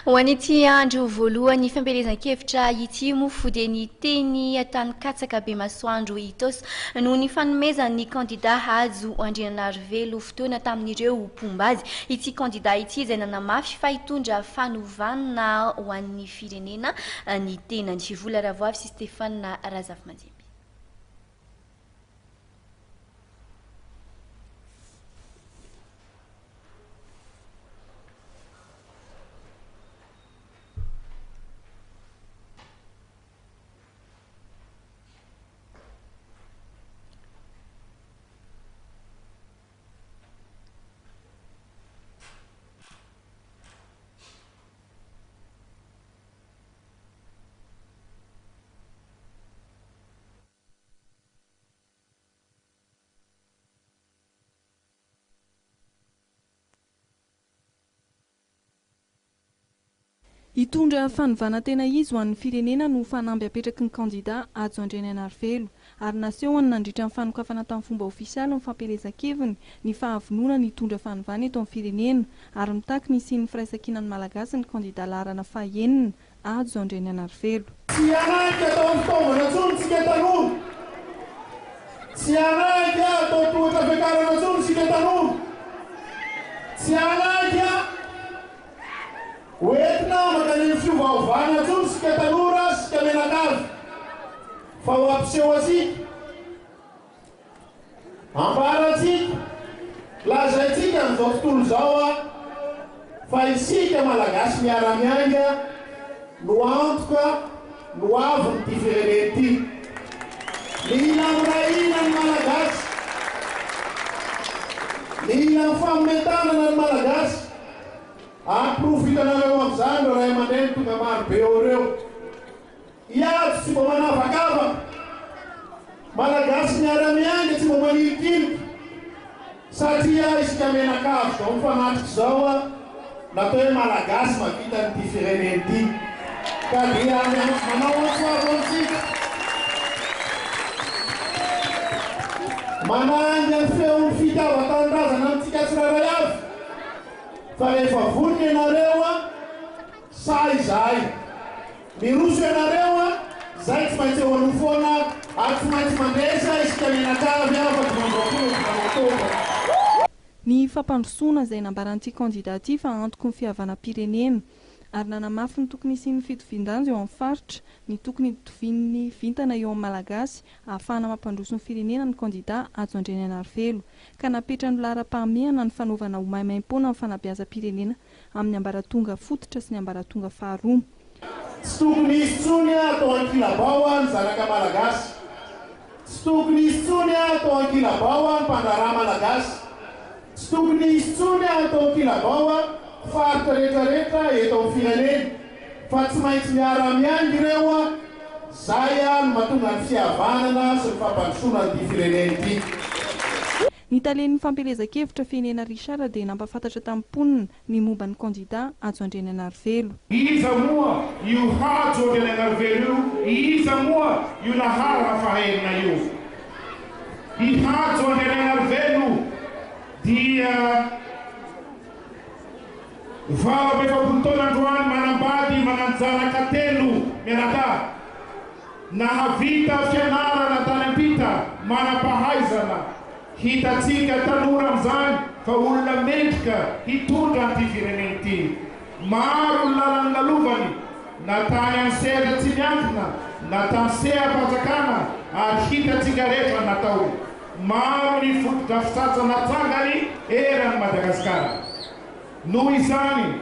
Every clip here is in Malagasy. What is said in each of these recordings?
Ho an'ity andro voalohan'ny fampielezan-kevitra ity moa dia ny teny Antanikatsaka Bemasoandro Itaosy noho ny fanomezan'ny kandida Hajo Andrianarivelo fotoana tamin'ireo mpomba azy. Ity kandida ity izay nanamafy fa hitondra fanovana ho an'ny firenena ny tenany. Vola Ravoavy sy Stéphane Razafimanjimby. Hitondra fanovana tena izy ho an'ny firenena no fanamby apetraky ny kandida Hajo Andrianainarivelo, ary nasehony nandritra ny fanokafana tamin'ny fomba ofisialy ny fampielezan-keviny ny fahavononany hitondra fanovana eto amin'ny firenena, ary mitaky ny hisian'ny firaisankinan'ny Malagasy ny kandida laharana fahenina Hajo Andrianainarivelo. Tsy hanaiky atao fitaovana intsony isika tanora. Tsy hanaiky atao tohatra fiakarana intsony isika tanora. Tsy hanaiky ho entina mankany amin'ny fiovaovana intsony isika tanora sy isika mianakavy fa ho ampiseho antsika Ambarantsika, lazaintsika amin'izao tontolo izao fa isika Malagasy miara-miainga no antoka ny ho avin'ity firenena ity. Mila miray hina ny Malagasy. Mila mifanome tanana ny Malagasy. Ary porofo hitanareo amin'izany ireo ray aman-dreny tonga maro be eo ireo. Hiady tsy mba manavakavaka. Malagasy miara-miainga tsy mba manilikilika. Satria isika mianakavy izao mifanatrika izao natao hoe Malagasy mahavita an'ity firenena ity. Ka dia miantso manao antso avo amintsika. Manainga ny feon'ny fitiavan-tanindrazana amintsika tsirairay avy. Fa rehefa vonona ianareo, sahy izahay. Miroso ianareo a! Zay tsy maintsy eo aloha foana ary tsy maintsy mandresy a isika mianakavy a fa 25 volana oktobra. Ny fampandrosoana izay nambaran'ity kandida ity fa antoky ny fihavanam-pirenena ary nanamafy ny tokony hisian'ny fitovian-danja eo amin'ny faritra, ny tokony hitovian'ny vintana eo amin'ny Malagasy ahafahana mampandroso ny firenena ny kandida Hajo Andrianainarivelo ka napetrany ho laharam-pahamehana ny fanaovana ho maimaimpoana ny fanabeazam-pirenena amin'ny ambaratonga fototra sy ny ambaratonga faharoa. Tsy tokony hisy intsony atao ankilabao ny zanaka Malagasy. Tsy tokony hisy intsony atao ankilabao ny mpandraharaha Malagasy. Tsy tokony hisy intsony atao ankilabao faritra rehetra rehetra eto amin'ny firenena fa tsy maintsy miara-miainga ireo zay no mahatonga ny fihavanana sy ny fampandrosoana an'ity firenena ity. Ny talen'ny fampielezan-kevitra Fenena Richard dia nampahafantatra tamin'ny mponina ny momba ny kandida Hajo Andrianainarivelo. Iza moa io Hajo Andrianainarivelo io? Iza moa io laharana fahaenina io? I Hajo Andrianainarivelo dia 48 taona androany, manambady, manan-janaka telo mianadahy. Nahavita fianarana tany am-pita, manam-pahaizana. Hitantsika tanora amin'izany fa olona mendrika hitondra an'ity firenena ity. Maro ny lalana lalovany, na tany amin'ny sehatra tsy miankina, na tamin'ny seha-panjakana ary hitantsika rehetra ny nataony. Maro ny fotodrafitrasa natsangany eran'i Madagasikara. Noho izany,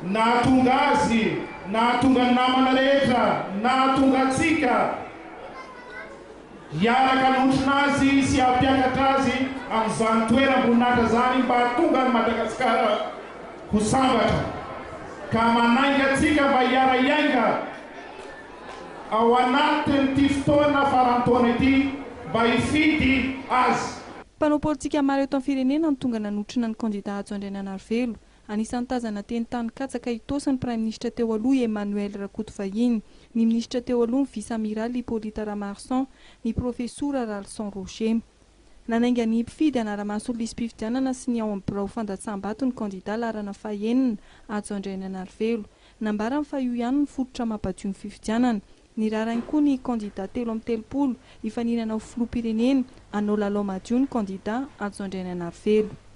nahatonga azy, nahatonga ny namana rehetra, nahatonga antsika hiaraka hanotrona azy sy hampiakatra azy amin'izany toeram-boninahitra izany mba hahatonga an'i Madagasikara ho sambatra ka manainga antsika mba hiara-hiainga ao anatin'ity fotoana faran'ny taona ity mba hifidy azy. Mpanao politika maro eto amin'ny firenena no tonga nanotrona ny kandida Hajo Andrianainarivelo. Anisan'ny tazana teny Taninkatsaka Itaosy ny praiminisitra teo aloha Emmanuel Rakotovahiny, ny minisitra teo aloha ny vice amiral Hippolyte Ramarson, ny profesora Ralison Roger. Nanainga ny mpifidy hanara-maso ny lisi-pifidianana sy ny ao amin'ny birao fandatsaham-bato ny kandida laharana fahenina, Hajo Andrianainarivelo. Nambarany fa io ihany no fototra mampadio ny fifidianana. Nirarany koa ny kandida 33 hifaninana ho filoham-pirenena hanao lalao madio ny kandida Hajo Andrianainarivelo.